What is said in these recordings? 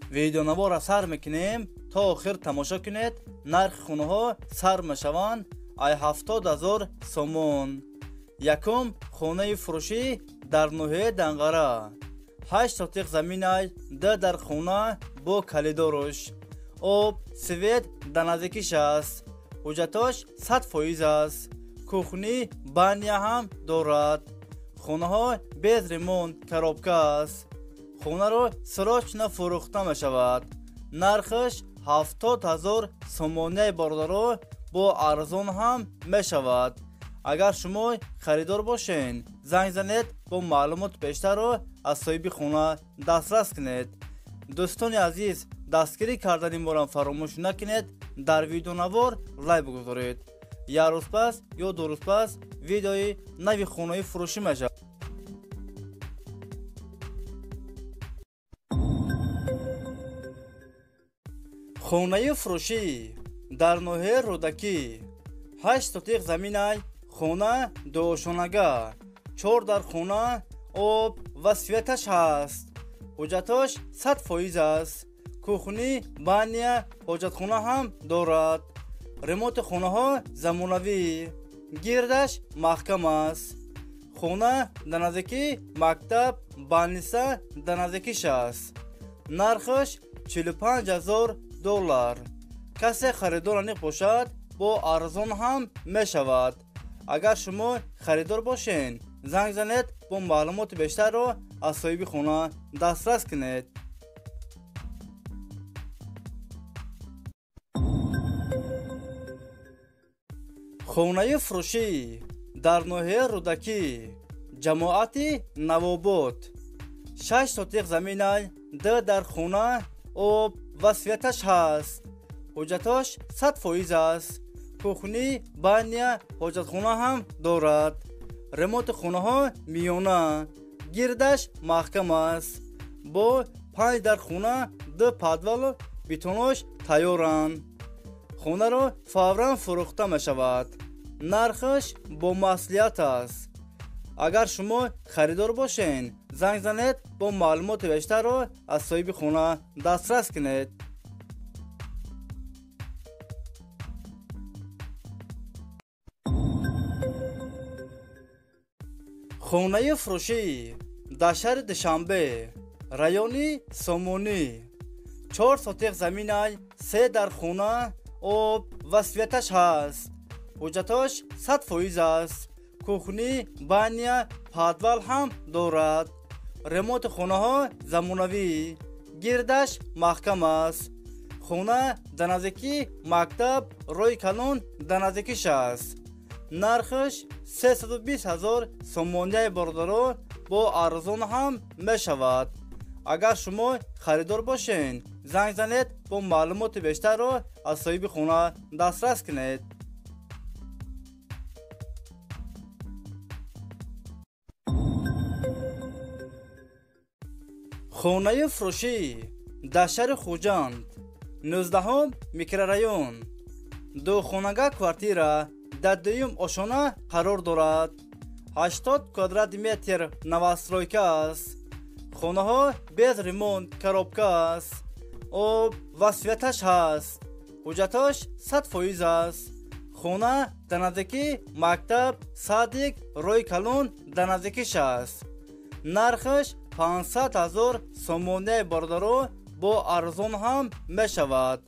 Видеонавора сар мекунем, то охир тамошо кунед. Нархи хонаҳо сар мешаванд ай 70 000 сомон. Якум хонаи фурӯшӣ дар ноҳияи Данғара. 8 сотиқ заминай, 2 дар хона бо калидоруш. Об, свет дар наздикиш аст. Ҳуҷҷатош 100% аст. Кухни, баня ҳам дорад. Хонаҳо без ремонт, коробка аст. Хонаро срочно фурӯхта мешавад. Нархаш 70 000 сомонияи бародаро бо арзон ҳам мешавад. Агар шумо харидор бошед, занг занед, бо маълумоти бештарро аз соҳиби хона дастрас кунед. Дӯстони азиз, дастгирӣ кардани моро фаромӯш накунед. Дар видеонавор лайк бигузоред. Як рӯз пас ё 2 рӯз пас видеои нави хонаи фурӯшӣ мешавад. Хонаи фурӯшӣ дар ноҳияи Рӯдакӣ. 8 сотиқ заминай, хона дуошонага, 4 дар хона, об ва светаш ҳаст. Ҳуҷҷатош 100% аст. Кухни, баня, ҳоҷатхона ҳам дорад. Ремонти хонаҳо замонавӣ, гирдаш маҳкам аст. Хона дар наздикии мактаб, больница дар наздикиш аст. Нархаш 45 000 доллар. Касе харидор аниқ бошад, бо арзон ҳам мешавад. Агар шумо харидор бошед, занг занед, бо маълумоти бештарро аз соҳиби хона дастрас кунед. Хонаи фурӯшӣ дар ноҳияи Рӯдакӣ, ҷамоати Навобод. 6 сотиқ заминай, 2 дар хона, об ва светаш ҳаст. Ҳуҷҷатош 100% аст. Кухни, баня, ҳоҷатхона ҳам дорад. Ремонти хонаҳо миёна, гирдаш маҳкам аст. Бо 5 дар хона, 2 подвал, бетонош тайёранд. Хонаро фавран фурӯхта мешавад. Нархаш бо маслиҳат аст. Агар шумо харидор бошед, занг занед, бо маълумоти бештарро аз соҳиби хона дастрас кунед. Хонаи фурӯшӣ дар шаҳри Душанбе, райони Сомонӣ. 4 сотиқ заминай, 3 дар хона, об ва светаш ҳаст. Ҳуҷҷатош 100% аст. Кухни, баня, подвал ҳам дорад. Ремонти хонаҳо замонавӣ, гирдаш маҳкам аст. Хона дар наздикии мактаб, роҳи калон дар наздикиш аст. Нархаш 320 000 сомонияи бародаро бо арзон ҳам мешавад. Агар шумо харидор бошед, занг занед, бо маълумоти бештарро аз соҳиби хона дастрас кунед. Хонаи фурӯшӣ дар шаҳри Хуҷанд, 19 микрорайон. Духонага квартира дар дуюм ошона қарор дорад. 80 квадрат метр новостройка аст. Хонаҳо без ремонт, коробка аст. Об ва светаш ҳаст. Ҳуҷҷатош 100% аст. Хона дар наздикии мактаб, садик, роҳи калон дар наздикиш аст. Нархаш 500 000 сомонияи бародаро бо арзон ҳам мешавад.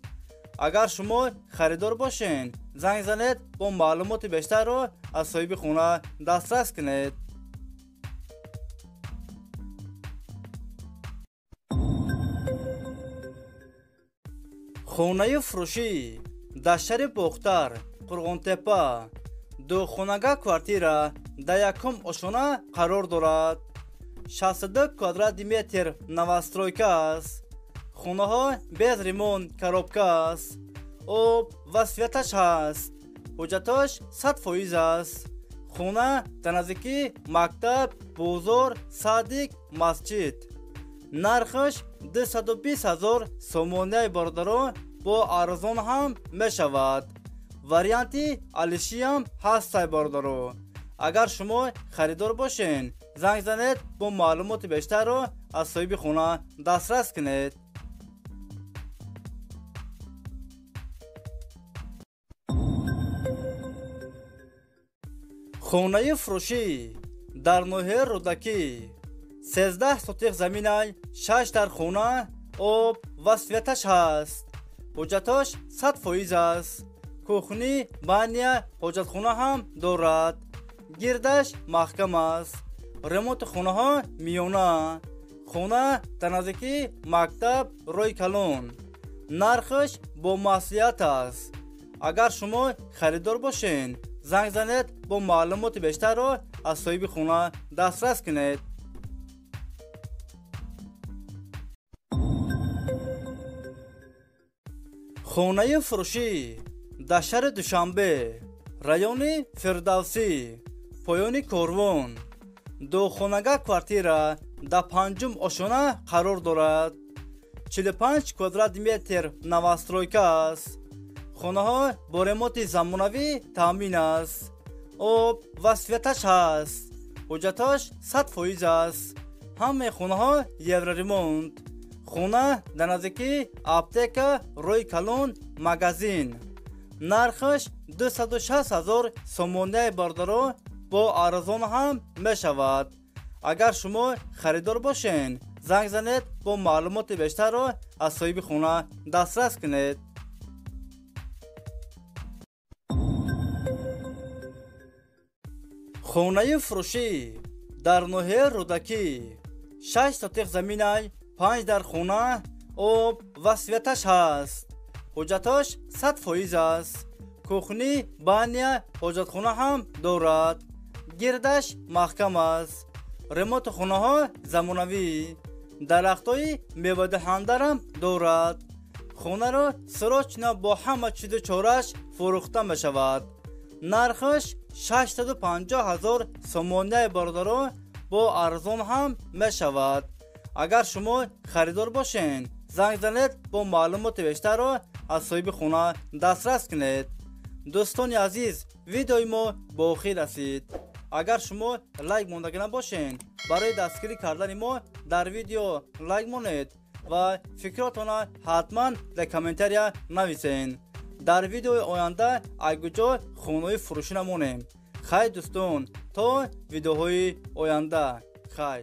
Агар шумо харидор бошед, занг занед, бо маълумоти бештарро аз соҳиби хона дастрас кунед. Хонаи фурӯшӣ дар шаҳри Бохтар, Қурғонтепа. Духонага квартира дар якум ошона қарор дорад. 62 квадрат метр новостройка аст. Хонаҳо без ремонт, коробка аст. Об ва светаш ҳаст. Ҳуҷҷатош 100% аст. Хона дар наздикии мактаб, бозор, садик, масҷид. Нархаш 220 000 сомонияи бародаро бо арзон ҳам мешавад. Варианти алишиам ҳастай бародаро. Агар шумо харидор бошед, занг занед, бо маълумоти бештарро аз соҳиби хона дастрас кунед. Хонаи фурӯшӣ дар ноҳияи Рӯдакӣ 13 сотих заминай, 6 дар хона, об ва светаш ҳаст. Ҳуҷҷатош 100% аст. Кухни, баня, ҳоҷатхона ҳам дорад. Гирдаш маҳкам аст. Ремонти хонаҳо миёна. Хона дар наздикии мактаб, роҳи калон. Нархаш бо маслиҳат аст. Агар шумо харидор бошед, занг занед, бо маълумоти бештарро аз соҳиби хона дастрас кунед. Хонаи фурӯшӣ дар шаҳри Душанбе, райони Фирдавсӣ, поёни корвон. Духонага квартира дар панҷум ошёна қарор дорад. 45 квадрат метр новостройка аст. Хонаҳо бо ремонти замонавӣ таъмин аст. Об ва светаш ҳаст. Ҳуҷҷатош 100% аст. Ҳамаи хонаҳо евроремонт. Хона дар наздикии аптека, роҳи калон, магазин. Нархаш 260 ҳазор сомонияи бародаро, бо арзон ҳам мешавад. Агар шумо харидор бошед, занг занед, бо маълумоти бештарро аз соҳиби хона дастрас кунед. Хонаи фурӯшӣ дар ноҳияи Рӯдакӣ 6 сотих заминай, 5 дар хона, об ва светаш ҳаст. Ҳуҷҷатош 100% аст. Кухни, баня, ҳоҷатхона ҳам дорад. Гирдаш маҳкам аст. Ремонти хонаҳо замонавӣ. Дарахтҳои мевадиҳандарам дорад. Хонаро срочно бо ҳама чизу чораш фурӯхта мешавад. Нархаш 650 ҳазор сомонияи бародаро, бо арзон ҳам мешавад. Агар шумо харидор бошед, занг занед, бо маълумоти бештарро аз соҳиби хона дастрас кунед. Дӯстони азиз, видеои мо ба охир расид. Агар шумо лайк мондагӣ набошед, барои дастгирӣ кардани мо дар видео лайк монед ва фикротонро ҳатман дар комментария нависед. Дар видеои оянда айгуҷо хонаҳои фурӯшӣ намонем. Хай дӯстон, то видеоҳои оянда. Хай.